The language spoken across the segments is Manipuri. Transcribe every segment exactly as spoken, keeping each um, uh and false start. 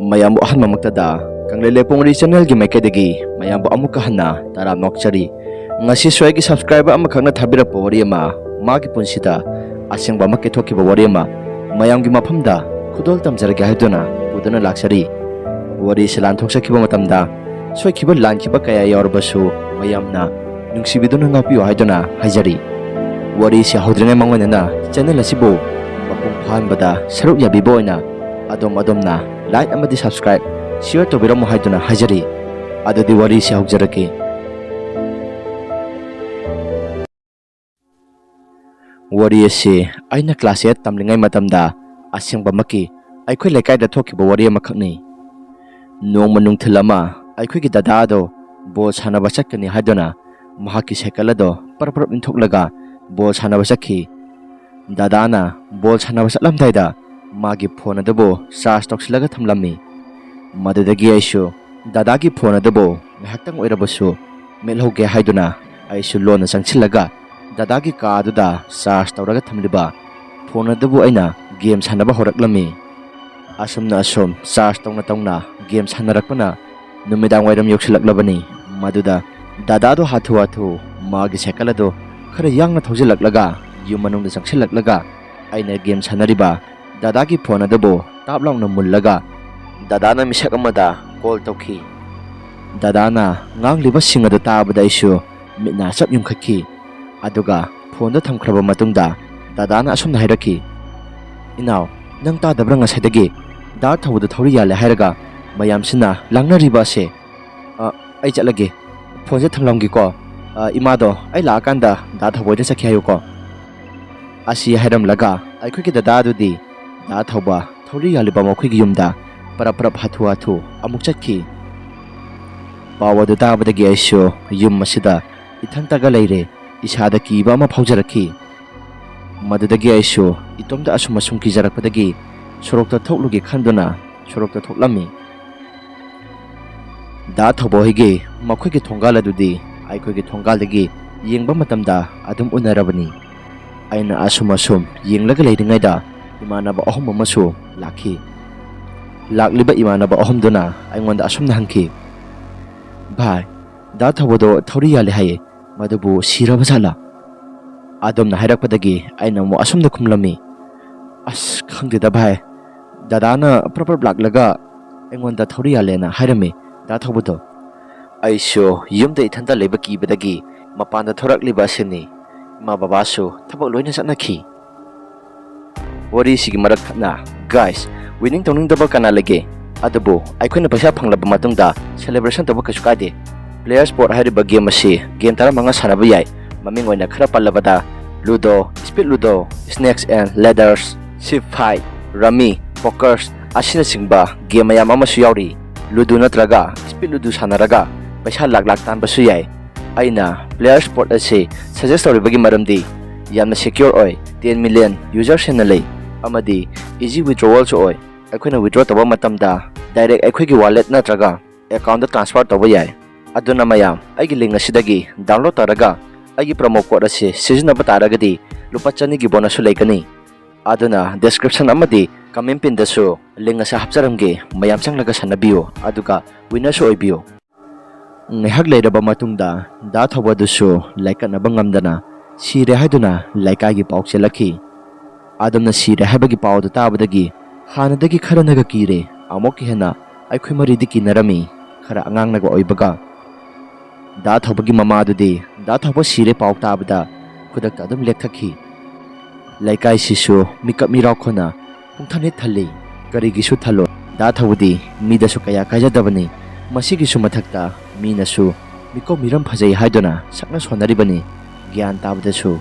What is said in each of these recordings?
ꯃꯌꯥꯝꯕꯨ ꯑꯍꯥꯟꯕꯃꯛꯇꯗ ꯀꯪꯂꯩ ꯂꯩꯄꯣꯡ ꯋꯥꯔꯤ ꯆꯦꯅꯦꯜꯒꯤ ꯃꯥꯏꯀꯩꯗꯒꯤ ꯃꯌꯥꯝꯕꯨ ꯑꯃꯨꯛꯀ ꯍꯟꯅ ꯇꯔꯥꯝꯅ ꯑꯣꯛꯆꯔꯤ꯫ ꯉꯁꯤꯁꯨ ꯑꯩꯒꯤ ꯁꯕꯁꯀ꯭ꯔꯥꯏꯕꯔ ꯑꯃꯈꯛꯅ ꯊꯥꯕꯤꯔꯛꯄ ꯋꯥꯔꯤ ꯑꯃ, ꯃꯥꯒꯤ ꯄꯨꯟꯁꯤꯗ ꯑꯁꯦꯡꯕ ꯑꯃ ꯀꯦꯊꯣꯛꯈꯤꯕ ꯋꯥꯔꯤ ꯑꯃ ꯃꯌꯥꯝꯒꯤ ꯃꯐꯝꯗ ꯈꯨꯗꯣꯜ ꯇꯝꯖꯔꯒꯦ ꯍꯥꯏꯗꯨꯅ ꯄꯨꯗꯨꯅ ꯂꯥꯛꯆꯔꯤ꯫ ꯋꯥꯔꯤꯁꯤ ꯂꯥꯟꯊꯣꯛꯆꯈꯤꯕ ꯃꯇꯝꯗ ꯁꯣꯏꯈꯤꯕ ꯂꯥꯟꯈꯤꯕ ꯀꯌꯥ ꯌꯥꯎꯔꯕꯁꯨ ꯃꯌꯥꯝꯅ ꯅꯨꯡꯁꯤꯕꯤꯗꯨꯅ ꯉꯥꯛꯄꯤꯌꯨ ꯍꯥꯏꯗꯨꯅ ꯍꯥꯏꯖꯔꯤ꯫ ꯋꯥꯔꯤꯁꯤ ꯍꯧꯗ꯭ꯔꯤꯉꯩ ꯃꯥꯡꯑꯣꯏꯅꯅ ꯆꯦꯅꯦꯜ ꯑꯁꯤꯕꯨ ꯃꯄꯨꯡ ꯐꯥꯍꯟꯕꯗ ꯁꯔꯨꯛ ꯌꯥꯕꯤꯕ ꯑꯣꯏꯅ ꯑꯗꯣꯝ ꯑꯗꯣꯝꯅ ꯂꯥꯏꯛ ꯑꯃꯗꯤ ꯁꯕꯁꯀ꯭ꯔꯥꯏꯕ, ꯁꯤꯌꯔ ꯇꯧꯕꯤꯔꯝꯃꯨ ꯍꯥꯏꯗꯨꯅ ꯍꯥꯏꯖꯔꯤ꯫ ꯑꯗꯨꯗꯤ ꯋꯥꯔꯤꯁꯤ ꯍꯧꯖꯔꯛꯀꯦ꯫ ꯋꯥꯔꯤ ꯑꯁꯤ ꯑꯩꯅ ꯀ꯭ꯂꯥꯁ ꯑꯦꯠ ꯇꯝꯂꯤꯉꯩ ꯃꯇꯝꯗ ꯑꯁꯦꯡꯕꯃꯛꯀꯤ ꯑꯩꯈꯣꯏ ꯂꯩꯀꯥꯏꯗ ꯊꯣꯛꯈꯤꯕ ꯋꯥꯔꯤ ꯑꯃꯈꯛꯅꯤ꯫ ꯅꯣꯡꯃ ꯅꯨꯡꯊꯤꯜ ꯑꯃ ꯑꯩꯈꯣꯏꯒꯤ ꯗꯗꯥ ꯑꯗꯣ ꯕꯣꯜ ꯁꯥꯟꯅꯕ ꯆꯠꯀꯅꯤ ꯍꯥꯏꯗꯨꯅ ꯃꯍꯥꯛꯀꯤ ꯁꯥꯏꯀꯜ ꯑꯗꯣ ꯄꯔꯞ ꯄꯔꯞ ꯏꯟꯊꯣꯛꯂꯒ ꯕꯣꯜ ꯁꯥꯟꯅꯕ ꯆꯠꯈꯤ꯫ ꯗꯗꯥꯅ ꯕꯣꯜ ꯁꯥꯟꯅꯕ ꯆꯠꯂꯝꯗꯥꯏꯗ ꯃꯥꯒꯤ ꯐꯣꯟ ꯑꯗꯨꯕꯨ ꯆꯥꯔꯖ ꯇꯧꯁꯤꯜꯂꯒ ꯊꯝꯂꯝꯃꯤ꯫ ꯃꯗꯨꯗꯒꯤ ꯑꯩꯁꯨ ꯗꯗꯥꯒꯤ ꯐꯣꯟ ꯑꯗꯨꯕꯨ ꯉꯥꯏꯍꯥꯛꯇꯪ ꯑꯣꯏꯔꯕꯁꯨ ꯃꯦꯠꯍꯧꯒꯦ ꯍꯥꯏꯗꯨꯅ ꯑꯩꯁꯨ ꯂꯣꯟꯅ ꯆꯪꯁꯤꯜꯂꯒ ꯗꯗꯥꯒꯤ ꯀꯥ ꯑꯗꯨꯗ ꯆꯥꯔꯖ ꯇꯧꯔꯒ ꯊꯝꯂꯤꯕ ꯐꯣꯟ ꯑꯗꯨꯕꯨ ꯑꯩꯅ ꯒꯦꯝ ꯁꯥꯟꯅꯕ ꯍꯧꯔꯛꯂꯝꯃꯤ꯫ ꯑꯁꯨꯝꯅ ꯑꯁꯨꯝ ꯆꯥꯔꯖ ꯇꯧꯅ ꯇꯧꯅ ꯒꯦꯝ ꯁꯥꯟꯅꯔꯛꯄꯅ ꯅꯨꯃꯤꯗꯥꯡ ꯋꯥꯏꯔꯝ ꯌꯧꯁꯤꯜꯂꯛꯂꯕꯅꯤ꯫ ꯃꯗꯨꯗ ꯗꯗꯥꯗꯣ ꯍꯥꯊꯨ ꯍꯥꯊꯨ ꯃꯥꯒꯤ ꯁꯥꯏꯀꯜ ꯑꯗꯨ ꯈꯔ ꯌꯥꯡꯅ ꯊꯧꯖꯤꯜꯂꯛꯂꯒ ꯌꯨꯝ ꯃꯅꯨꯡꯗ ꯆꯪꯁꯤꯜꯂꯛꯂꯒ ꯑꯩꯅ ꯒꯦꯝ ꯁꯥꯟꯅꯔꯤꯕ ꯗꯗꯥꯒꯤ ꯐꯣꯟ ꯑꯗꯨꯕꯨ ꯇꯥꯞ ꯂꯥꯎꯅ ꯃꯨꯜꯂꯒ ꯗꯗꯥꯅ ꯃꯤꯁꯛ ꯑꯃꯗ ꯀꯣꯜ ꯇꯧꯈꯤ꯫ ꯗꯗꯥꯅ ꯉꯥꯡꯂꯤꯕꯁꯤꯡ ꯑꯗꯨ ꯇꯥꯕꯗ ꯑꯩꯁꯨ ꯃꯤꯠ ꯅꯥ ꯆꯞ ꯌꯨꯡꯈꯠꯈꯤ꯫ ꯑꯗꯨꯒ ꯐꯣꯟꯗꯨ ꯊꯝꯈ꯭ꯔꯕ ꯃꯇꯨꯡꯗ ꯗꯗꯥꯅ ꯑꯁꯨꯝꯅ ꯍꯥꯏꯔꯛꯈꯤ, "ꯏꯅꯥꯎ, ꯅꯪ ꯇꯥꯗꯕ꯭ꯔꯥ ꯉꯁꯥꯏꯗꯒꯤ ꯗꯥ ꯊꯧꯕꯗ ꯊꯧꯔꯤ ꯌꯥꯜꯂꯦ ꯍꯥꯏꯔꯒ ꯃꯌꯥꯝꯁꯤꯅ ꯂꯥꯡꯅꯔꯤꯕ ꯑꯁꯦ?" "ꯑ, ꯑꯩ ꯆꯠꯂꯒꯦ꯫ ꯐꯣꯟꯁꯦ ꯊꯝꯂꯝꯒꯦꯀꯣ꯫ ꯑ, ꯏꯃꯥꯗꯣ ꯑꯩ ꯂꯥꯛꯑꯀꯥꯟꯗ ꯗꯥ ꯊꯧꯕ ꯍꯣꯏꯗ ꯆꯠꯈꯤ ꯍꯥꯏꯌꯨꯀꯣ"꯫ ꯑꯁꯤ ꯍꯥꯏꯔꯝꯂꯒ ꯑꯩꯈꯣꯏꯒꯤ ꯗꯗꯥ ꯑꯗꯨꯗꯤ ꯗꯥ ꯊꯧꯕ ꯊꯧꯔꯤ ꯌꯥꯜꯂꯤꯕ ꯃꯈꯣꯏꯒꯤ ꯌꯨꯝꯗ ꯄꯔꯞ ꯄꯔꯞ ꯍꯥꯊꯨ ꯍꯥꯊꯨ ꯑꯃꯨꯛ ꯆꯠꯈꯤ꯫ ꯄꯥꯎ ꯑꯗꯨ ꯇꯥꯕꯗꯒꯤ ꯑꯩꯁꯨ ꯌꯨꯝ ꯑꯁꯤꯗ ꯏꯊꯟꯇꯒ ꯂꯩꯔꯦ꯫ ꯏꯁꯥꯗ ꯀꯤꯕ ꯑꯃ ꯐꯥꯎꯖꯔꯛꯈꯤ꯫ ꯃꯗꯨꯗꯒꯤ ꯑꯩꯁꯨ ꯏꯇꯣꯝꯇ ꯑꯁꯨꯝ ꯑꯁꯨꯝ ꯀꯤꯖꯔꯛꯄꯗꯒꯤ ꯁꯣꯔꯣꯛꯇ ꯊꯣꯛꯂꯨꯒꯦ ꯈꯟꯗꯨꯅ ꯁꯣꯔꯣꯛꯇ ꯊꯣꯛꯂꯝꯃꯤ꯫ ꯗꯥ ꯊꯧꯕ ꯍꯣꯏꯒꯤ ꯃꯈꯣꯏꯒꯤ ꯊꯣꯡꯒꯥꯜ ꯑꯗꯨꯗꯤ ꯑꯩꯈꯣꯏꯒꯤ ꯊꯣꯡꯒꯥꯜꯗꯒꯤ ꯌꯦꯡꯕ ꯃꯇꯝꯗ ꯑꯗꯨꯝ ꯎꯅꯔꯕꯅꯤ꯫ ꯑꯩꯅ ꯑꯁꯨꯝ ꯑꯁꯨꯝ ꯌꯦꯡꯂꯒ ꯂꯩꯔꯤꯉꯩꯗ ꯏꯃꯥꯟꯅꯕ ꯑꯍꯨꯝ ꯑꯃꯁꯨ ꯂꯥꯛꯈꯤ꯫ ꯂꯥꯛꯂꯤꯕ ꯏꯃꯥꯟꯅꯕ ꯑꯍꯨꯝꯗꯨꯅ ꯑꯩꯉꯣꯟꯗ ꯑꯁꯨꯝꯅ ꯍꯪꯈꯤ, "ꯚꯥꯏ, ꯗꯥ ꯊꯧꯕꯗꯣ ꯊꯧꯔꯤ ꯌꯥꯜꯂꯦ ꯍꯥꯏꯌꯦ, ꯃꯗꯨꯕꯨ ꯁꯤꯔꯕ ꯖꯥꯠꯂꯥ?" ꯑꯗꯣꯝꯅ ꯍꯥꯏꯔꯛꯄꯗꯒꯤ ꯑꯩꯅ ꯑꯃꯨꯛ ꯑꯁꯨꯝꯅ ꯈꯨꯝꯂꯝꯃꯤ, "ꯑꯁ, ꯈꯪꯗꯦꯗ ꯚꯥꯏ, ꯗꯗꯥꯅ ꯄ꯭ꯔꯞ ꯄ꯭ꯔꯞ ꯂꯥꯛꯂꯒ ꯑꯩꯉꯣꯟꯗ ꯊꯧꯔꯤ ꯌꯥꯜꯂꯦꯅ ꯍꯥꯏꯔꯝꯃꯤ, ꯗꯥ ꯊꯧꯕꯗꯣ꯫ ꯑꯩꯁꯨ ꯌꯨꯝꯗ ꯏꯊꯟꯇ ꯂꯩꯕ ꯀꯤꯕꯗꯒꯤ ꯃꯄꯥꯟꯗ ꯊꯣꯔꯛꯂꯤꯕ ꯑꯁꯤꯅꯤ꯫ ꯏꯃꯥ ꯕꯕꯥꯁꯨ ꯊꯕꯛ ꯂꯣꯏꯅ ꯆꯠꯅꯈꯤ꯫" ꯋꯥꯔꯤꯁꯤꯒꯤ ꯃꯔꯛ ꯊꯠꯅ, "Guys, winning ꯇꯧꯅꯤꯡꯗꯕ ꯀꯅꯥ ꯂꯩꯒꯦ? ꯑꯗꯨꯕꯨ ꯑꯩꯈꯣꯏꯅ ꯄꯩꯁꯥ ꯐꯪꯂꯕ ꯃꯇꯨꯡꯗ celebration ꯇꯧꯕ ꯀꯩꯁꯨ ꯀꯥꯏꯗꯦ꯫ Player Sport ꯍꯥꯏꯔꯤꯕ game ꯑꯁꯤ game ꯇꯔꯥꯃꯉꯥ ꯁꯥꯟꯅꯕ ꯌꯥꯏ꯫ ꯃꯃꯤꯡ ꯑꯣꯏꯅ ꯈꯔ ꯄꯜꯂꯕꯗ Ludo, Speed Ludo, Snakes and Ladders, Ship Fight, Rummy, Pokers ꯑꯁꯤꯅꯆꯤꯡꯕ game ꯃꯌꯥꯝ ꯑꯃꯁꯨ ꯌꯥꯎꯔꯤ꯫ Ludo ꯅꯠꯇ꯭ꯔꯒ Speed Ludo ꯁꯥꯟꯅꯔꯒ ꯄꯩꯁꯥ ꯂꯥꯛ ꯂꯥꯛ ꯇꯥꯟꯕꯁꯨ ꯌꯥꯏ꯫ ꯑꯩꯅ Player Sport ꯑꯁꯤ suggest ꯇꯧꯔꯤꯕꯒꯤ ꯃꯔꯝꯗꯤ ꯌꯥꯝꯅ secure ꯑꯣꯏ, ten million users ꯍꯦꯟꯅ ꯂꯩ, ꯑꯃꯗꯤ easy withdrawal ꯁꯨ ꯑꯣꯏ꯫ ꯑꯩꯈꯣꯏꯅ withdraw ꯇꯧꯕ ꯃꯇꯝꯗ direct ꯑꯩꯈꯣꯏꯒꯤ wallet ꯅꯠꯇ꯭ꯔꯒ account ꯇ transfer ꯇꯧꯕ ꯌꯥꯏ꯫ ꯑꯗꯨꯅ ꯃꯌꯥꯝ, ꯑꯩꯒꯤ link ꯑꯁꯤꯗꯒꯤ download ꯇꯧꯔꯒ ꯑꯩꯒꯤ promo code ꯑꯁꯤ ꯁꯤꯖꯤꯟꯅꯕ ꯇꯥꯔꯒꯗꯤ ꯂꯨꯄꯥ ꯆꯅꯤꯒꯤ bonus ꯁꯨ ꯂꯩꯒꯅꯤ꯫ ꯑꯗꯨꯅ description ꯑꯃꯗꯤ comment pin ꯗꯁꯨ link ꯑꯁꯤ ꯍꯥꯞꯆꯔꯝꯒꯦ, ꯃꯌꯥꯝ ꯆꯪꯂꯒ ꯁꯥꯟꯅꯕꯤꯌꯨ, ꯑꯗꯨꯒ winner ꯁꯨ ꯑꯣꯏꯕꯤꯌꯨ꯫" ꯉꯥꯏꯍꯥꯛ ꯂꯩꯔꯕ ꯃꯇꯨꯡꯗ ꯗꯥ ꯊꯧꯕꯗꯨꯁꯨ ꯂꯥꯏꯀꯠꯅꯕ ꯉꯝꯗꯅ ꯁꯤꯔꯦ ꯍꯥꯏꯗꯨꯅ ꯂꯩꯀꯥꯏꯒꯤ ꯄꯥꯎ ꯆꯦꯜꯂꯛꯈꯤ꯫ ꯑꯗꯣꯝꯅ ꯁꯤꯔꯦ ꯍꯥꯏꯕꯒꯤ ꯄꯥꯎꯗꯨ ꯇꯥꯕꯗꯒꯤ ꯍꯥꯟꯅꯗꯒꯤ ꯈꯔꯅꯒ ꯀꯤꯔꯦ, ꯑꯃꯨꯛꯀ ꯍꯦꯟꯅ ꯑꯩꯈꯣꯏ ꯃꯔꯤꯗꯤ ꯀꯤꯅꯔꯝꯃꯤ, ꯈꯔ ꯑꯉꯥꯡꯅꯒ ꯑꯣꯏꯕꯒ꯫ ꯗꯥ ꯊꯧꯕꯒꯤ ꯃꯃꯥꯗꯨꯗꯤ ꯗꯥ ꯊꯧꯕ ꯁꯤꯔꯦ ꯄꯥꯎ ꯇꯥꯕꯗ ꯈꯨꯗꯛꯇ ꯑꯗꯨꯝ ꯂꯦꯛꯊꯈꯤ꯫ ꯂꯩꯀꯥꯏꯁꯤꯁꯨ ꯃꯤꯀꯞ ꯃꯤꯔꯥꯎꯈꯣꯟꯅ ꯄꯨꯡꯊꯟ ꯍꯦꯛ ꯊꯜꯂꯤ꯫ ꯀꯔꯤꯒꯤꯁꯨ ꯊꯜꯂꯣꯏ? ꯗꯥ ꯊꯧꯕꯗꯤ ꯃꯤꯗꯁꯨ ꯀꯌꯥ ꯀꯥꯏꯖꯗꯕꯅꯤ꯫ ꯃꯁꯤꯒꯤꯁꯨ ꯃꯊꯛꯇ ꯃꯤꯅꯁꯨ ꯃꯤꯀꯧ ꯃꯤꯔꯝ ꯐꯖꯩ ꯍꯥꯏꯗꯨꯅ ꯁꯛꯅ ꯁꯣꯟꯅꯔꯤꯕꯅꯤ꯫ ꯒ꯭ꯌꯥꯟ ꯇꯥꯕꯗꯁꯨ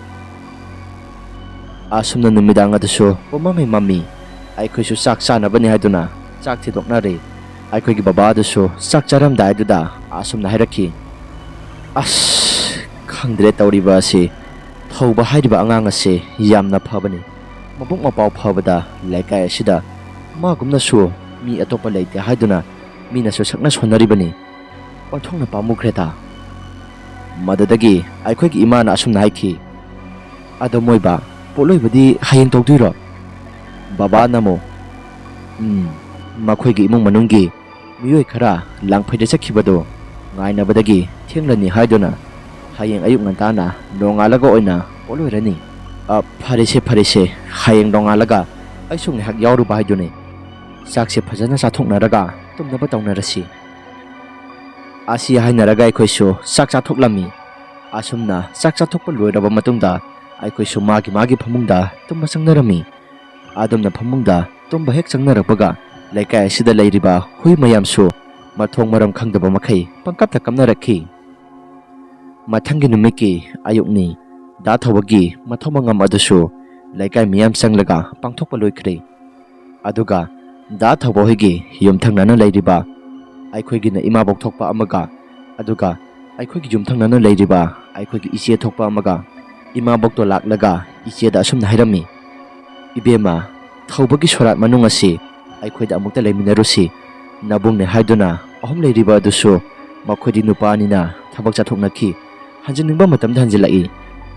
ꯑꯁꯨꯝꯅ ꯅꯨꯃꯤꯗꯥꯡ ꯑꯗꯨꯁꯨ ꯄꯨꯝꯃꯝ ꯍꯦꯛ ꯃꯝꯃꯤ꯫ ꯑꯩꯈꯣꯏꯁꯨ ꯆꯥꯛ ꯆꯥꯅꯕꯅꯤ ꯍꯥꯏꯗꯨꯅ ꯆꯥꯛ ꯊꯤꯗꯣꯛꯅꯔꯦ꯫ ꯑꯩꯈꯣꯏꯒꯤ ꯕꯕꯥ ꯑꯗꯨꯁꯨ ꯆꯥꯛ ꯆꯥꯔꯝꯗꯥꯏꯗꯨꯗ ꯑꯁꯨꯝꯅ ꯍꯥꯏꯔꯛꯈꯤ, "ꯑꯁ, ꯈꯪꯗ꯭ꯔꯦ ꯇꯧꯔꯤꯕ ꯑꯁꯤ꯫ ꯊꯧꯕ ꯍꯥꯏꯔꯤꯕ ꯑꯉꯥꯡ ꯑꯁꯤ ꯌꯥꯝꯅ ꯐꯕꯅꯤ꯫ ꯃꯕꯨꯛ ꯃꯄꯥꯎ ꯐꯕꯗ ꯂꯩꯀꯥꯏ ꯑꯁꯤꯗ ꯃꯥꯒꯨꯝꯅꯁꯨ ꯃꯤ ꯑꯇꯣꯞꯄ ꯂꯩꯇꯦ ꯍꯥꯏꯗꯨꯅ ꯃꯤꯅꯁꯨ ꯁꯛꯅ ꯁꯣꯟꯅꯔꯤꯕꯅꯤ꯫ ꯑꯣꯟꯊꯣꯛꯅ ꯄꯥꯝꯃꯨꯈ꯭ꯔꯦꯗ꯫" ꯃꯗꯨꯗꯒꯤ ꯑꯩꯈꯣꯏꯒꯤ ꯏꯃꯥꯅ ꯑꯁꯨꯝꯅ ꯍꯥꯏꯈꯤ, "ꯑꯗꯣ ꯃꯣꯏꯕ, ꯄꯣꯠꯂꯣꯏꯕꯗꯤ ꯍꯌꯦꯡ ꯇꯧꯗꯣꯏꯔꯣ?" ꯕꯕꯥꯅ ꯑꯃꯨꯛ, "ꯎꯝ, ꯃꯈꯣꯏꯒꯤ ꯏꯃꯨꯡ ꯃꯅꯨꯡꯒꯤ ꯃꯤꯑꯣꯏ ꯈꯔ ꯂꯥꯡꯐꯩꯗ ꯆꯠꯈꯤꯕꯗꯨ ꯉꯥꯏꯅꯕꯗꯒꯤ ꯊꯦꯡꯂꯅꯤ ꯍꯥꯏꯗꯨꯅ ꯍꯌꯦꯡ ꯑꯌꯨꯛ ꯉꯟꯇꯥꯅ ꯅꯣꯡꯉꯥꯜꯂꯒ ꯑꯣꯏꯅ ꯄꯣꯠꯂꯣꯏꯔꯅꯤ꯫ "ꯑ, ꯐꯔꯦꯁꯦ, ꯐꯔꯦꯁꯦ, ꯍꯌꯦꯡ ꯅꯣꯡꯉꯥꯜꯂꯒ ꯑꯩꯁꯨ ꯉꯥꯏꯍꯥꯛ ꯌꯥꯎꯔꯨꯕ ꯍꯥꯏꯗꯨꯅꯤ꯫ ꯆꯥꯛꯁꯦ ꯐꯖꯅ ꯆꯥꯊꯣꯛꯅꯔꯒ ꯇꯨꯝꯅꯕ ꯇꯧꯅꯔꯁꯤ"꯫ ꯑꯁꯤ ꯍꯥꯏꯅꯔꯒ ꯑꯩꯈꯣꯏꯁꯨ ꯆꯥꯛ ꯆꯥꯊꯣꯛꯂꯝꯃꯤ꯫ ꯑꯁꯨꯝꯅ ꯆꯥꯛ ꯆꯥꯊꯣꯛꯄ ꯂꯣꯏꯔꯕ ꯃꯇꯨꯡꯗ ꯑꯩꯈꯣꯏꯁꯨ ꯃꯥꯒꯤ ꯃꯥꯒꯤ ꯐꯃꯨꯡꯗ ꯇꯨꯝꯕ ꯆꯪꯅꯔꯝꯃꯤ꯫ ꯑꯗꯨꯝꯅ ꯐꯃꯨꯡꯗ ꯇꯨꯝꯕ ꯍꯦꯛ ꯆꯪꯅꯔꯛꯄꯒ ꯂꯩꯀꯥꯏ ꯑꯁꯤꯗ ꯂꯩꯔꯤꯕ ꯍꯨꯏ ꯃꯌꯥꯝꯁꯨ ꯃꯊꯣꯡ ꯃꯔꯝ ꯈꯪꯗꯕ ꯃꯈꯩ ꯄꯪꯀꯞꯇ ꯀꯞꯅꯔꯛꯈꯤ꯫ ꯃꯊꯪꯒꯤ ꯅꯨꯃꯤꯠꯀꯤ ꯑꯌꯨꯛꯅꯤ꯫ ꯗꯥ ꯊꯧꯕꯒꯤ ꯃꯊꯧ ꯃꯉꯝ ꯑꯗꯨꯁꯨ ꯂꯩꯀꯥꯏ ꯃꯤꯌꯥꯝ ꯆꯪꯂꯒ ꯄꯥꯡꯊꯣꯛꯄ ꯂꯣꯏꯈ꯭ꯔꯦ꯫ ꯑꯗꯨꯒ ꯗꯥ ꯊꯧꯕ ꯍꯣꯏꯒꯤ ꯌꯨꯝꯊꯪꯅꯅ ꯂꯩꯔꯤꯕ ꯑꯩꯈꯣꯏꯒꯤꯅ ꯏꯃꯥꯕꯣꯛ ꯊꯣꯛꯄ ꯑꯃꯒ, ꯑꯗꯨꯒ ꯑꯩꯈꯣꯏꯒꯤ ꯌꯨꯝꯊꯪꯅꯅ ꯂꯩꯔꯤꯕ ꯑꯩꯈꯣꯏꯒꯤ ꯏꯆꯦ ꯊꯣꯛꯄ ꯑꯃꯒ ꯏꯃꯥꯕꯣꯛꯇꯣ ꯂꯥꯛꯂꯒ ꯏꯆꯦꯗ ꯑꯁꯨꯝꯅ ꯍꯥꯏꯔꯝꯃꯤ, "ꯏꯕꯦꯝꯃ, ꯊꯧꯕꯒꯤ ꯁꯣꯔꯥꯠ ꯃꯅꯨꯡ ꯑꯁꯤ ꯑꯩꯈꯣꯏꯗ ꯑꯃꯨꯛꯇ ꯂꯩꯃꯤꯟꯅꯔꯨꯁꯤ꯫ ꯅꯕꯨꯡꯅꯦ ꯍꯥꯏꯗꯨꯅ ꯑꯍꯨꯝ ꯂꯩꯔꯤꯕ ꯑꯗꯨꯁꯨ ꯃꯈꯣꯏꯗꯤ ꯅꯨꯄꯥꯅꯤꯅ ꯊꯕꯛ ꯆꯠꯊꯣꯛꯅꯈꯤ꯫ ꯍꯟꯖꯤꯟꯅꯤꯡꯕ ꯃꯇꯝꯗ ꯍꯟꯖꯤꯜꯂꯛꯏ꯫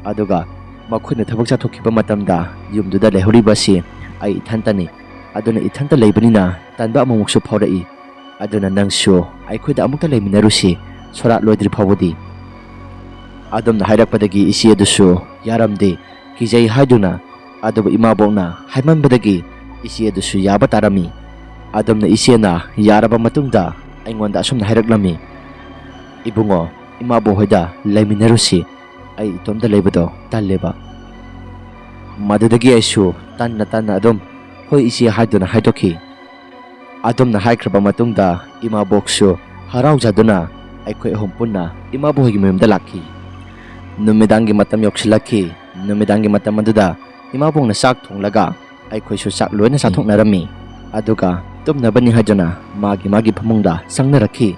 ꯑꯗꯨꯒ ꯃꯈꯣꯏꯅ ꯊꯕꯛ ꯆꯠꯊꯣꯛꯈꯤꯕ ꯃꯇꯝꯗ ꯌꯨꯝꯗꯨꯗ ꯂꯩꯍꯧꯔꯤꯕ ꯑꯁꯤ ꯑꯩ ꯏꯊꯟꯇꯅꯤ꯫ ꯑꯗꯨꯅ ꯏꯊꯟꯇ ꯂꯩꯕꯅꯤꯅ ꯇꯟꯕ ꯑꯃꯨꯛꯃꯨꯛꯁꯨ ꯐꯥꯎꯔꯛꯏ꯫ ꯑꯗꯨꯅ ꯅꯪꯁꯨ ꯑꯩꯈꯣꯏꯗ ꯑꯃꯨꯛꯇ ꯂꯩꯃꯤꯟꯅꯔꯨꯁꯤ, ꯁꯣꯔꯥꯠ ꯂꯣꯏꯗ꯭ꯔꯤ ꯐꯥꯎꯕꯗꯤ"꯫ ꯑꯗꯨꯝꯅ ꯍꯥꯏꯔꯛꯄꯗꯒꯤ ꯏꯆꯦ ꯑꯗꯨꯁꯨ ꯌꯥꯔꯝꯗꯦ, ꯀꯤꯖꯩ ꯍꯥꯏꯗꯨꯅ꯫ ꯑꯗꯨꯕꯨ ꯏꯃꯥꯕꯣꯛꯅ ꯍꯥꯏꯃꯟꯕꯗꯒꯤ ꯏꯆꯦ ꯑꯗꯨꯁꯨ ꯌꯥꯕ ꯇꯥꯔꯝꯃꯤ꯫ ꯑꯗꯨꯝꯅ ꯏꯆꯦꯅ ꯌꯥꯔꯕ ꯃꯇꯨꯡꯗ ꯑꯩꯉꯣꯟꯗ ꯑꯁꯨꯝꯅ ꯍꯥꯏꯔꯛꯂꯝꯃꯤ, "ꯏꯕꯨꯡꯉꯣ, ꯏꯃꯥꯕꯣꯛ ꯍꯣꯏꯗ ꯂꯩꯃꯤꯟꯅꯔꯨꯁꯤ, ꯑꯩ ꯏꯇꯣꯝꯇ ꯂꯩꯕꯗꯣ ꯇꯜꯂꯦꯕ"꯫ ꯃꯗꯨꯗꯒꯤ ꯑꯩꯁꯨ ꯇꯟꯅ ꯇꯟꯅ ꯑꯗꯨꯝ "ꯍꯣꯏ ꯏꯆꯦ" ꯍꯥꯏꯗꯨꯅ ꯍꯥꯏꯗꯣꯛꯈꯤ꯫ ꯑꯗꯨꯝꯅ ꯍꯥꯏꯈ꯭ꯔꯕ ꯃꯇꯨꯡꯗ ꯏꯃꯥꯕꯣꯛꯁꯨ ꯍꯔꯥꯎꯖꯗꯨꯅ ꯑꯩꯈꯣꯏ ꯑꯍꯨꯝ ꯄꯨꯟꯅ ꯏꯃꯥꯕꯣꯛ ꯍꯣꯏꯒꯤ ꯃꯌꯨꯝꯗ ꯂꯥꯛꯈꯤ꯫ ꯅꯨꯃꯤꯗꯥꯡꯒꯤ ꯃꯇꯝ ꯌꯧꯁꯤꯜꯂꯛꯈꯤ꯫ ꯅꯨꯃꯤꯗꯥꯡꯒꯤ ꯃꯇꯝ ꯑꯗꯨꯗ ꯏꯃꯥꯕꯣꯛꯅ ꯆꯥꯛ ꯊꯣꯡꯂꯒ ꯑꯩꯈꯣꯏꯁꯨ ꯆꯥꯛ ꯂꯣꯏꯅ ꯆꯥꯊꯣꯛꯅꯔꯝꯃꯤ꯫ ꯑꯗꯨꯒ ꯇꯨꯝꯅꯕꯅꯤ ꯍꯥꯏꯗꯨꯅ ꯃꯥꯒꯤ ꯃꯥꯒꯤ ꯐꯃꯨꯡꯗ ꯆꯪꯅꯔꯛꯈꯤ꯫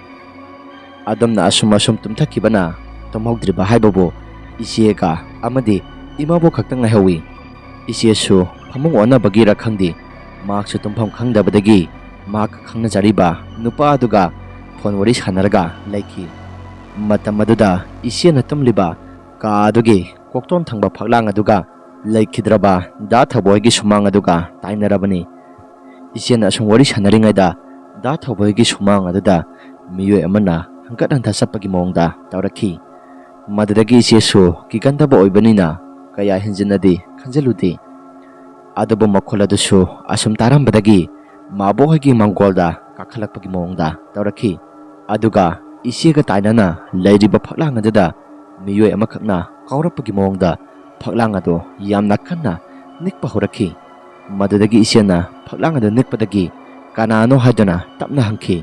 ꯑꯗꯨꯝꯅ ꯑꯁꯨꯝ ꯑꯁꯨꯝ ꯇꯨꯝꯊꯈꯤꯕꯅ ꯇꯨꯝꯍꯧꯗ꯭ꯔꯤꯕ ꯍꯥꯏꯕꯕꯨ ꯏꯆꯦꯒ ꯑꯃꯗꯤ ꯏꯃꯥꯕꯣꯛ ꯈꯛꯇ ꯉꯥꯏꯍꯧꯋꯤ꯫ ꯏꯆꯦꯁꯨ ꯐꯃꯨꯡ ꯑꯣꯟꯅꯕꯒꯤꯔ ꯈꯪꯗꯦ, ꯃꯍꯥꯛꯁꯨ ꯇꯨꯝꯐꯝ ꯈꯪꯗꯕꯗꯒꯤ ꯃꯍꯥꯛꯀ ꯈꯪꯅꯖꯔꯤꯕ ꯅꯨꯄꯥ ꯑꯗꯨꯒ ꯐꯣꯟ ꯋꯥꯔꯤ ꯁꯥꯟꯅꯔꯒ ꯂꯩꯈꯤ꯫ ꯃꯇꯝ ꯑꯗꯨꯗ ꯏꯆꯦꯅ ꯇꯨꯝꯂꯤꯕ ꯀꯥ ꯑꯗꯨꯒꯤ ꯀꯣꯛꯇꯣꯟ ꯊꯪꯕ ꯐꯛꯂꯥꯡ ꯑꯗꯨꯒ ꯂꯩꯈꯤꯗ꯭ꯔꯕ ꯗꯥ ꯊꯧꯕꯣꯏꯒꯤ ꯁꯨꯃꯥꯡ ꯑꯗꯨꯒ ꯇꯥꯏꯅꯔꯕꯅꯤ꯫ ꯏꯆꯦꯅ ꯑꯁꯨꯝ ꯋꯥꯔꯤ ꯁꯥꯟꯅꯔꯤꯉꯩꯗ ꯗꯥ ꯊꯧꯕꯣꯏꯒꯤ ꯁꯨꯃꯥꯡ ꯑꯗꯨꯗ ꯃꯤꯑꯣꯏ ꯑꯃꯅ ꯍꯪꯀꯠ ꯍꯟꯊ ꯆꯠꯄꯒꯤ ꯃꯑꯣꯡꯗ ꯇꯧꯔꯛꯈꯤ꯫ ꯃꯗꯨꯗꯒꯤ ꯏꯆꯦꯁꯨ ꯀꯤꯒꯟꯗꯕ ꯑꯣꯏꯕꯅꯤꯅ ꯀꯌꯥ ꯍꯦꯟꯖꯤꯟꯅꯗꯤ ꯈꯟꯖꯤꯜꯂꯨꯗꯦ꯫ ꯑꯗꯨꯕꯨ ꯃꯈꯣꯜ ꯑꯗꯨꯁꯨ ꯑꯁꯨꯝ ꯇꯥꯔꯝꯕꯗꯒꯤ ꯃꯥꯕꯣꯛ ꯍꯣꯏꯒꯤ ꯃꯥꯡꯒꯣꯜꯗ ꯀꯥꯈꯠꯂꯛꯄꯒꯤ ꯃꯑꯣꯡꯗ ꯇꯧꯔꯛꯈꯤ꯫ ꯑꯗꯨꯒ ꯏꯆꯦꯒ ꯇꯥꯏꯅꯅ ꯂꯩꯔꯤꯕ ꯐꯛꯂꯥꯡ ꯑꯗꯨꯗ ꯃꯤꯑꯣꯏ ꯑꯃꯈꯛꯅ ꯀꯥꯎꯔꯛꯄꯒꯤ ꯃꯑꯣꯡꯗ ꯐꯛꯂꯥꯡ ꯑꯗꯨ ꯌꯥꯝꯅ ꯀꯟꯅ ꯅꯤꯛꯄ ꯍꯧꯔꯛꯈꯤ꯫ ꯃꯗꯨꯗꯒꯤ ꯏꯆꯦꯅ ꯐꯛꯂꯥꯡ ꯑꯗꯨ ꯅꯤꯛꯄꯗꯒꯤ ꯀꯅꯥꯅꯣ ꯍꯥꯏꯗꯨꯅ ꯇꯞꯅ ꯍꯪꯈꯤ꯫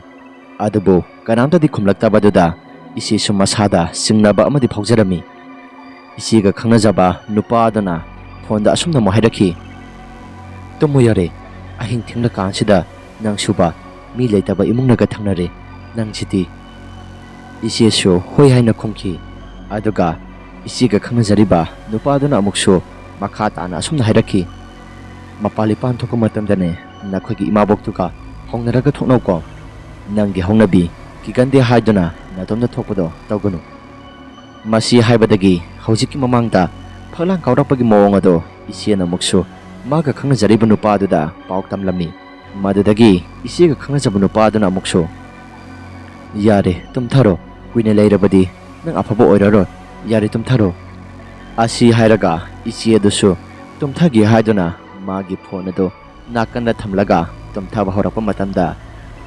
ꯑꯗꯨꯕꯨ ꯀꯅꯥꯝꯇꯗꯤ ꯈꯨꯝꯂꯛꯇꯕꯗꯨꯗ ꯏꯆꯦꯁꯨ ꯃꯁꯥꯗ ꯆꯤꯡꯅꯕ ꯑꯃꯗꯤ ꯐꯥꯎꯖꯔꯝꯃꯤ꯫ ꯏꯆꯦꯒ ꯈꯪꯅꯖꯕ ꯅꯨꯄꯥ ꯑꯗꯨꯅ ꯐꯣꯟꯗ ꯑꯁꯨꯝꯅ ꯑꯃꯨꯛ ꯍꯥꯏꯔꯛꯈꯤ, "ꯇꯨꯝꯃꯨ ꯌꯥꯔꯦ, ꯑꯍꯤꯡ ꯊꯦꯡꯂꯀꯥꯟꯁꯤꯗ ꯅꯪꯁꯨꯕ ꯃꯤ ꯂꯩꯇꯕ ꯏꯃꯨꯡꯅꯒ ꯊꯪꯅꯔꯦ, ꯅꯪꯁꯤꯗꯤ"꯫ ꯏꯆꯦꯁꯨ ꯍꯣꯏ ꯍꯥꯏꯅ ꯈꯨꯝꯈꯤ꯫ ꯑꯗꯨꯒ ꯏꯆꯦꯒ ꯈꯪꯅꯖꯔꯤꯕ ꯅꯨꯄꯥꯗꯨꯅ ꯑꯃꯨꯛꯁꯨ ꯃꯈꯥ ꯇꯥꯅ ꯑꯁꯨꯝꯅ ꯍꯥꯏꯔꯛꯈꯤ, "ꯃꯄꯥꯟ ꯏꯄꯥꯟ ꯊꯣꯛꯄ ꯃꯇꯝꯗꯅꯦ ꯅꯈꯣꯏꯒꯤ ꯏꯃꯥꯕꯣꯛꯇꯨꯒ ꯍꯧꯅꯔꯒ ꯊꯣꯛꯅꯧꯀꯣ꯫ ꯅꯪꯒꯤ ꯍꯧꯅꯕꯤ ꯀꯤꯒꯟꯗꯦ ꯍꯥꯏꯗꯨꯅ ꯅꯇꯣꯝꯇ ꯊꯣꯛꯄꯗꯣ ꯇꯧꯒꯅꯨ"꯫ ꯃꯁꯤ ꯍꯥꯏꯕꯗꯒꯤ ꯍꯧꯖꯤꯛꯀꯤ ꯃꯃꯥꯡꯗ ꯐꯛꯂꯥꯡ ꯀꯥꯎꯔꯛꯄꯒꯤ ꯃꯑꯣꯡ ꯑꯗꯣ ꯏꯆꯦꯅ ꯑꯃꯨꯛꯁꯨ ꯃꯥꯒ ꯈꯪꯅꯖꯔꯤꯕ ꯅꯨꯄꯥꯗꯨꯗ ꯄꯥꯎ ꯇꯝꯂꯝꯃꯤ꯫ ꯃꯗꯨꯗꯒꯤ ꯏꯆꯦꯒ ꯈꯪꯅꯖꯕ ꯅꯨꯄꯥꯗꯨꯅ ꯑꯃꯨꯛꯁꯨ, "ꯌꯥꯔꯦ, ꯇꯨꯝꯊꯔꯣ, ꯀꯨꯏꯅ ꯂꯩꯔꯕꯗꯤ ꯅꯪ ꯑꯐꯕ ꯑꯣꯏꯔꯔꯣꯏ, ꯌꯥꯔꯦ, ꯇꯨꯝꯊꯔꯣ"꯫ ꯑꯁꯤ ꯍꯥꯏꯔꯒ ꯏꯆꯦ ꯑꯗꯨꯁꯨ ꯇꯨꯝꯊꯒꯦ ꯍꯥꯏꯗꯨꯅ ꯃꯥꯒꯤ ꯐꯣꯟ ꯑꯗꯨ ꯅꯥꯀꯟꯗ ꯊꯝꯂꯒ ꯇꯨꯝꯊꯕ ꯍꯧꯔꯛꯄ ꯃꯇꯝꯗ,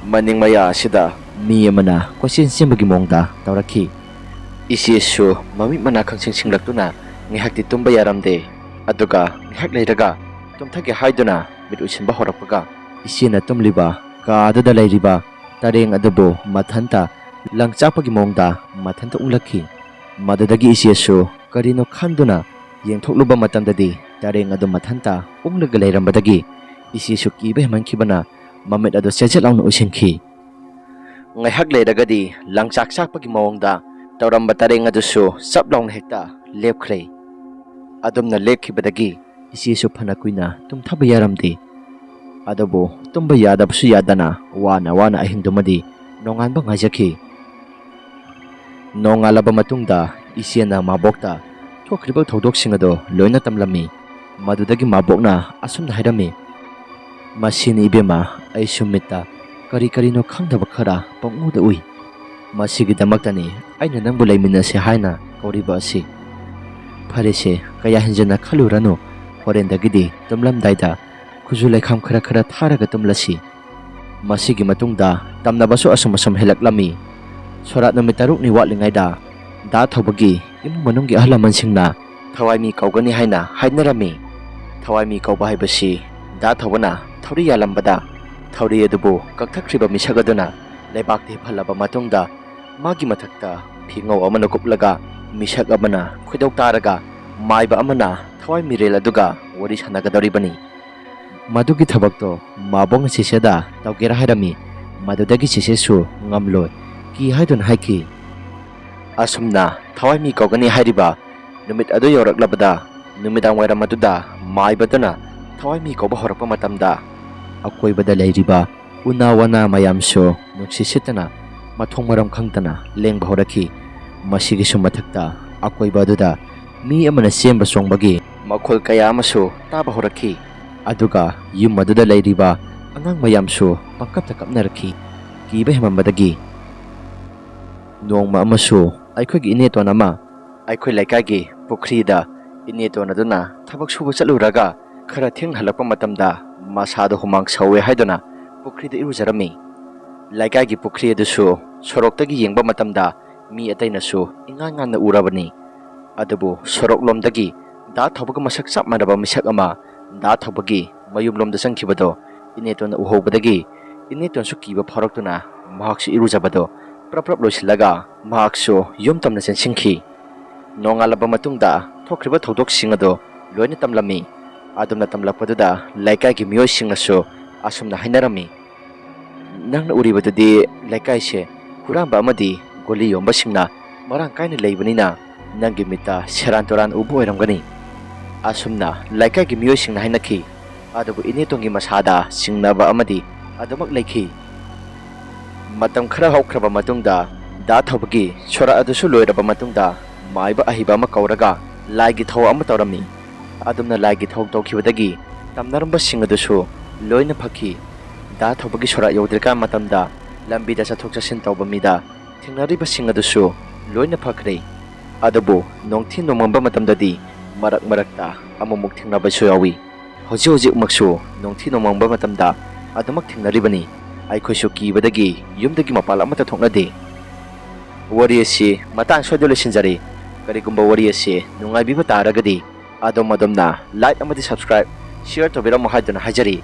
ꯃꯅꯤꯡ ꯃꯌꯥ ꯑꯁꯤꯗ ꯃꯤ ꯑꯃꯅ ꯀꯣꯏꯆꯦꯟ ꯆꯦꯟꯕꯒꯤ ꯃꯑꯣꯡꯗ ꯇꯧꯔꯛꯈꯤ꯫ ꯏꯆꯦꯁꯨ ꯃꯃꯤꯠ ꯃꯅꯥ ꯈꯪꯁꯤꯡ ꯁꯤꯡꯂꯛꯇꯨꯅ ꯉꯥꯏꯍꯥꯛꯇꯤ ꯇꯨꯝꯕ ꯌꯥꯔꯝꯗꯦ꯫ ꯑꯗꯨꯒ ꯉꯥꯏꯍꯥꯛ ꯂꯩꯔꯒ ꯇꯨꯝꯊꯒꯦ ꯍꯥꯏꯗꯨꯅ ꯃꯤꯠ ꯎꯏꯁꯤꯟꯕ ꯍꯧꯔꯛꯄꯒ, ꯏꯆꯦꯅ ꯇꯨꯝꯂꯤꯕ ꯀꯥ ꯑꯗꯨꯗ ꯂꯩꯔꯤꯕ ꯇꯔꯦꯡ ꯑꯗꯨꯕꯨ ꯃꯊꯟꯇ ꯂꯪꯆꯥꯛꯄꯒꯤ ꯃꯑꯣꯡꯗ ꯃꯊꯟꯇ ꯎꯪꯂꯛꯈꯤ꯫ ꯃꯗꯨꯗꯒꯤ ꯏꯆꯦꯁꯨ ꯀꯔꯤꯅꯣ ꯈꯟꯗꯨꯅ ꯌꯦꯡꯊꯣꯛꯂꯨꯕ ꯃꯇꯝꯗꯗꯤ ꯇꯔꯦꯡ ꯑꯗꯨ ꯃꯊꯟꯇ ꯎꯪꯂꯒ ꯂꯩꯔꯝꯕꯗꯒꯤ ꯏꯆꯦꯁꯨ ꯀꯤꯕ ꯍꯦꯟꯃꯟꯈꯤꯕꯅ ꯃꯃꯤꯠ ꯑꯗꯨ ꯆꯦꯠꯆꯦꯠ ꯂꯥꯎꯅ ꯎꯏꯁꯤꯟꯈꯤ꯫ ꯉꯥꯏꯍꯥꯛ ꯂꯩꯔꯒꯗꯤ ꯂꯪꯆꯥꯛ ꯆꯥꯛꯄꯒꯤ ꯃꯑꯣꯡꯗ ꯇꯧꯔꯝꯕ ꯇꯔꯦꯡ ꯑꯗꯨꯁꯨ ꯆꯞ ꯂꯥꯎꯅ ꯍꯦꯛꯇ ꯂꯦꯞꯈ꯭ꯔꯦ꯫ ꯑꯗꯨꯝꯅ ꯂꯦꯞꯈꯤꯕꯗꯒꯤ ꯏꯆꯦꯁꯨ ꯐꯅ ꯀꯨꯏꯅ ꯇꯨꯝꯊꯕ ꯌꯥꯔꯝꯗꯦ꯫ ꯑꯗꯨꯕꯨ ꯇꯨꯝꯕ ꯌꯥꯗꯕꯁꯨ ꯌꯥꯗꯅ ꯋꯥꯅ ꯋꯥꯅ ꯑꯍꯤꯡꯗꯨꯃꯗꯤ ꯅꯣꯡꯉꯥꯟꯕ ꯉꯥꯏꯖꯈꯤ꯫ ꯅꯣꯡꯉꯥꯜꯂꯕ ꯃꯇꯨꯡꯗ ꯏꯆꯦꯅ ꯃꯥꯕꯣꯛꯇ ꯊꯣꯛꯈ꯭ꯔꯤꯕ ꯊꯧꯗꯣꯛꯁꯤꯡ ꯑꯗꯨ ꯂꯣꯏꯅ ꯇꯝꯂꯝꯃꯤ꯫ ꯃꯗꯨꯗꯒꯤ ꯃꯥꯕꯣꯛꯅ ꯑꯁꯨꯝꯅ ꯍꯥꯏꯔꯝꯃꯤ, "ꯃꯁꯤꯅꯤ ꯏꯕꯦꯝꯃ, ꯑꯩꯁꯨ ꯃꯤꯠꯇ ꯀꯔꯤ ꯀꯔꯤꯅꯣ ꯈꯪꯗꯕ ꯈꯔ ꯄꯪꯎꯗ ꯎꯏ꯫ ꯃꯁꯤꯒꯤꯗꯃꯛꯇꯅꯤ ꯑꯩꯅ ꯅꯪꯕꯨ ꯂꯩꯃꯤꯟꯅꯁꯦ ꯍꯥꯏꯅ ꯀꯧꯔꯤꯕ ꯑꯁꯤ꯫ ꯐꯔꯦꯁꯦ, ꯀꯌꯥ ꯍꯦꯟꯖꯟꯅ ꯈꯜꯂꯨꯔꯅꯨ꯫ ꯍꯣꯔꯦꯟꯗꯒꯤꯗꯤ ꯇꯨꯝꯂꯝꯗꯥꯏꯗ ꯈꯨꯖꯨ ꯂꯩꯈꯥꯝ ꯈꯔ ꯈꯔ ꯊꯥꯔꯒ ꯇꯨꯝꯂꯁꯤ꯫" ꯃꯁꯤꯒꯤ ꯃꯇꯨꯡꯗ ꯇꯝꯅꯕꯁꯨ ꯑꯁꯨꯝ ꯑꯁꯨꯝ ꯍꯦꯜꯂꯛꯂꯝꯃꯤ꯫ ꯁꯣꯔꯥꯠ ꯅꯨꯃꯤꯠ ꯇꯔꯨꯛꯅꯤ ꯋꯥꯠꯂꯤꯉꯩꯗ ꯗꯥ ꯊꯧꯕꯒꯤ ꯏꯃꯨꯡ ꯃꯅꯨꯡꯒꯤ ꯑꯍꯜ ꯂꯃꯟꯁꯤꯡꯅ ꯊꯋꯥꯏ ꯃꯤ ꯀꯧꯒꯅꯤ ꯍꯥꯏꯅ ꯍꯥꯏꯅꯔꯝꯃꯤ꯫ ꯊꯋꯥꯏ ꯃꯤ ꯀꯧꯕ ꯍꯥꯏꯕꯁꯤ ꯗꯥ ꯊꯧꯕꯅ ꯊꯧꯔꯤ ꯌꯥꯜꯂꯝꯕꯗ, ꯊꯧꯔꯤ ꯑꯗꯨꯕꯨ ꯀꯛꯊꯠꯈ꯭ꯔꯤꯕ ꯃꯤꯁꯛ ꯑꯗꯨꯅ ꯂꯩꯕꯥꯛꯇ ꯍꯤꯞꯍꯜꯂꯕ ꯃꯇꯨꯡꯗ, ꯃꯥꯒꯤ ꯃꯊꯛꯇ ꯐꯤꯉꯧ ꯑꯃꯅ ꯀꯨꯞꯂꯒ, ꯃꯤꯁꯛ ꯑꯃꯅ ꯈꯣꯏꯗꯧ ꯇꯥꯔꯒ, ꯃꯥꯏꯕ ꯑꯃꯅ ꯊꯋꯥꯏ ꯃꯤꯔꯦꯜ ꯑꯗꯨꯒ ꯋꯥꯔꯤ ꯁꯥꯟꯅꯒꯗꯧꯔꯤꯕꯅꯤ꯫ ꯃꯗꯨꯒꯤ ꯊꯕꯛꯇꯣ ꯃꯥꯕꯣꯛꯅ ꯆꯦꯆꯦꯗ ꯇꯧꯒꯦꯔꯥ ꯍꯥꯏꯔꯝꯃꯤ꯫ ꯃꯗꯨꯗꯒꯤ ꯆꯦꯆꯦꯁꯨ ꯉꯝꯂꯣꯏ, ꯀꯤ ꯍꯥꯏꯗꯨꯅ ꯍꯥꯏꯈꯤ꯫ ꯑꯁꯨꯝꯅ ꯊꯋꯥꯏ ꯃꯤ ꯀꯧꯒꯅꯤ ꯍꯥꯏꯔꯤꯕ ꯅꯨꯃꯤꯠ ꯑꯗꯨ ꯌꯧꯔꯛꯂꯕꯗ, ꯅꯨꯃꯤꯗꯥꯡ ꯋꯥꯏꯔꯝ ꯑꯗꯨꯗ ꯃꯥꯏꯕꯗꯨꯅ ꯊꯋꯥꯏ ꯃꯤ ꯀꯧꯕ ꯍꯧꯔꯛꯄ ꯃꯇꯝꯗ, ꯑꯀꯣꯏꯕꯗ ꯂꯩꯔꯤꯕ ꯎꯅꯥ ꯋꯥꯅꯥ ꯃꯌꯥꯝꯁꯨ ꯅꯨꯡꯁꯤꯠ ꯁꯤꯠꯇꯅ ꯃꯊꯣꯡ ꯃꯔꯝ ꯈꯪꯗꯅ ꯂꯦꯡꯕ ꯍꯧꯔꯛꯈꯤ꯫ ꯃꯁꯤꯒꯤꯁꯨ ꯃꯊꯛꯇ, ꯑꯀꯣꯏꯕ ꯑꯗꯨꯗ ꯃꯤ ꯑꯃꯅ ꯆꯦꯟꯕ ꯆꯣꯡꯕꯒꯤ ꯃꯈꯣꯜ ꯀꯌꯥ ꯑꯃꯁꯨ ꯇꯥꯕ ꯍꯧꯔꯛꯈꯤ꯫ ꯑꯗꯨꯒ ꯌꯨꯝ ꯑꯗꯨꯗ ꯂꯩꯔꯤꯕ ꯑꯉꯥꯡ ꯃꯌꯥꯝꯁꯨ ꯄꯪꯀꯞꯇ ꯀꯞꯅꯔꯛꯈꯤ꯫ ꯀꯤꯕ ꯍꯦꯟꯃꯟꯕꯗꯒꯤ, ꯅꯣꯡꯃ ꯑꯃꯁꯨ ꯑꯩꯈꯣꯏꯒꯤ ꯏꯅꯦꯇꯣꯟ ꯑꯃ ꯑꯩꯈꯣꯏ ꯂꯩꯀꯥꯏꯒꯤ ꯄꯨꯈ꯭ꯔꯤꯗ ꯏꯅꯦꯇꯣꯟ ꯑꯗꯨꯅ ꯊꯕꯛ ꯁꯨꯕ ꯆꯠꯂꯨꯔꯒ ꯈꯔ ꯊꯦꯡꯅ ꯍꯜꯂꯛꯄ ꯃꯇꯝꯗ, ꯃꯁꯥꯗꯣ ꯍꯨꯃꯥꯡ ꯁꯧꯋꯦ ꯍꯥꯏꯗꯨꯅ ꯄꯨꯈ꯭ꯔꯤꯗ ꯏꯔꯨꯖꯔꯝꯃꯤ꯫ ꯂꯩꯀꯥꯏꯒꯤ ꯄꯨꯈ꯭ꯔꯤ ꯑꯗꯨꯁꯨ ꯁꯣꯔꯣꯛꯇꯒꯤ ꯌꯦꯡꯕ ꯃꯇꯝꯗ ꯃꯤ ꯑꯇꯩꯅꯁꯨ ꯏꯉꯥꯟ ꯉꯥꯟꯅ ꯎꯔꯕꯅꯤ꯫ ꯑꯗꯨꯕꯨ ꯁꯣꯔꯣꯛꯂꯣꯝꯗꯒꯤ ꯗꯥ ꯊꯧꯕꯒ ꯃꯁꯛ ꯆꯞ ꯃꯥꯟꯅꯕ ꯃꯤꯁꯛ ꯑꯃ ꯗꯥ ꯊꯧꯕꯒꯤ ꯃꯌꯨꯝꯂꯣꯝꯗ ꯆꯪꯈꯤꯕꯗꯣ ꯏꯅꯦꯇꯣꯟꯅ ꯎꯍꯧꯕꯗꯒꯤ, ꯏꯅꯦꯇꯣꯟꯁꯨ ꯀꯤꯕ ꯐꯥꯎꯔꯛꯇꯨꯅ ꯃꯍꯥꯛꯁꯨ ꯏꯔꯨꯖꯕꯗꯣ ꯄ꯭ꯔꯞ ꯄ꯭ꯔꯞ ꯂꯣꯏꯁꯤꯜꯂꯒ ꯃꯍꯥꯛꯁꯨ ꯌꯨꯝ ꯇꯝꯅ ꯆꯦꯟꯁꯤꯟꯈꯤ꯫ ꯅꯣꯡꯉꯥꯜꯂꯕ ꯃꯇꯨꯡꯗ ꯊꯣꯛꯈ꯭ꯔꯤꯕ ꯊꯧꯗꯣꯛꯁꯤꯡ ꯑꯗꯨ ꯂꯣꯏꯅ ꯇꯝꯂꯝꯃꯤ꯫ ꯑꯗꯨꯝꯅ ꯇꯝꯂꯛꯄꯗꯨꯗ ꯂꯩꯀꯥꯏꯒꯤ ꯃꯤꯑꯣꯏꯁꯤꯡꯅꯁꯨ ꯑꯁꯨꯝꯅ ꯍꯥꯏꯅꯔꯝꯃꯤ, "ꯅꯪꯅ ꯎꯔꯤꯕꯗꯨꯗꯤ ꯂꯩꯀꯥꯏꯁꯦ ꯍꯨꯔꯥꯟꯕ ꯑꯃꯗꯤ ꯒꯨꯂꯤ ꯌꯣꯟꯕꯁꯤꯡꯅ ꯃꯔꯥꯡ ꯀꯥꯏꯅ ꯂꯩꯕꯅꯤꯅ, ꯅꯪꯒꯤ ꯃꯤꯠꯇ ꯁꯦꯔꯥꯟ ꯇꯨꯔꯥꯟ ꯎꯕ ꯑꯣꯏꯔꯝꯒꯅꯤ꯫" ꯑꯁꯨꯝꯅ ꯂꯩꯀꯥꯏꯒꯤ ꯃꯤꯑꯣꯏꯁꯤꯡꯅ ꯍꯥꯏꯅꯈꯤ꯫ ꯑꯗꯨꯕꯨ ꯏꯅꯦꯇꯣꯟꯒꯤ ꯃꯁꯥꯗ ꯆꯤꯡꯅꯕ ꯑꯃꯗꯤ ꯑꯗꯨꯃꯛ ꯂꯩꯈꯤ꯫ ꯃꯇꯝ ꯈꯔ ꯍꯧꯈ꯭ꯔꯕ ꯃꯇꯨꯡꯗ, ꯗꯥ ꯊꯧꯕꯒꯤ ꯁꯣꯔꯥꯠ ꯑꯗꯨꯁꯨ ꯂꯣꯏꯔꯕ ꯃꯇꯨꯡꯗ, ꯃꯥꯏꯕ ꯑꯍꯩꯕ ꯑꯃ ꯀꯧꯔꯒ ꯂꯥꯏꯒꯤ ꯊꯧ ꯑꯃ ꯇꯧꯔꯝꯃꯤ꯫ ꯑꯗꯨꯝꯅ ꯂꯥꯏꯒꯤ ꯊꯧ ꯇꯧꯈꯤꯕꯗꯒꯤ ꯇꯝꯅꯔꯝꯕꯁꯤꯡ ꯑꯗꯨꯁꯨ ꯂꯣꯏꯅ ꯐꯈꯤ꯫ ꯗꯥ ꯊꯧꯕꯒꯤ ꯁꯣꯔꯥꯠ ꯌꯧꯗ꯭ꯔꯤꯀꯥꯟ ꯃꯇꯝꯗ ꯂꯝꯕꯤꯗ ꯆꯠꯊꯣꯛ ꯆꯠꯁꯤꯟ ꯇꯧꯕ ꯃꯤꯗ ꯊꯦꯡꯅꯔꯤꯕꯁꯤꯡ ꯑꯗꯨꯁꯨ ꯂꯣꯏꯅ ꯐꯈ꯭ꯔꯦ꯫ ꯑꯗꯨꯕꯨ ꯅꯣꯡꯊꯤ ꯅꯣꯡꯃꯪꯕ ꯃꯇꯝꯗꯗꯤ ꯃꯔꯛ ꯃꯔꯛꯇ ꯑꯃꯨꯛꯃꯨꯛ ꯊꯦꯡꯅꯕꯁꯨ ꯌꯥꯎꯏ꯫ ꯍꯧꯖꯤꯛ ꯍꯧꯖꯤꯛꯃꯛꯁꯨ ꯅꯣꯡꯊꯤ ꯅꯣꯡꯃꯪꯕ ꯃꯇꯝꯗ ꯑꯗꯨꯃꯛ ꯊꯦꯡꯅꯔꯤꯕꯅꯤ꯫ ꯑꯩꯈꯣꯏꯁꯨ ꯀꯤꯕꯗꯒꯤ ꯌꯨꯝꯗꯒꯤ ꯃꯄꯥꯟ ꯑꯃꯠꯇ ꯊꯣꯛꯅꯗꯦ꯫ ꯋꯥꯔꯤ ꯑꯁꯤ ꯃꯇꯥꯡ ꯁ꯭ꯋꯥꯏꯗ ꯂꯣꯏꯁꯤꯟꯖꯔꯦ꯫ ꯀꯔꯤꯒꯨꯝꯕ ꯋꯥꯔꯤ ꯑꯁꯤ ꯅꯨꯡꯉꯥꯏꯕꯤꯕ ꯇꯥꯔꯒꯗꯤ ꯑꯗꯣꯝ ꯑꯗꯣꯝꯅ like ꯑꯃꯗꯤ subscribe, share ꯇꯧꯕꯤꯔꯝꯃꯨ ꯍꯥꯏꯗꯨꯅ ꯍꯥꯏꯖꯔꯤ꯫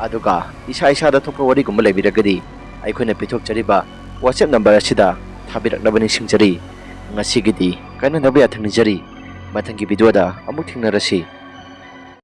ꯑꯗꯨꯒ ꯏꯁꯥ ꯏꯁꯥꯗ ꯊꯣꯛꯄ ꯋꯥꯔꯤꯒꯨꯝꯕ ꯂꯩꯕꯤꯔꯒꯗꯤ ꯑꯩꯈꯣꯏꯅ ꯄꯤꯊꯣꯛꯆꯔꯤꯕ WhatsApp number ꯑꯁꯤꯗ ꯊꯥꯕꯤꯔꯛꯅꯕ ꯅꯤꯡꯁꯤꯡꯖꯔꯤ꯫ ꯉꯁꯤꯒꯤꯗꯤ ꯀꯥꯏꯅꯅꯕ ꯌꯥꯊꯪ ꯅꯤꯖꯔꯤ꯫ ꯃꯊꯪꯒꯤ videoꯗ ꯑꯃꯨꯛ ꯊꯦꯡꯅꯔꯁꯤ꯫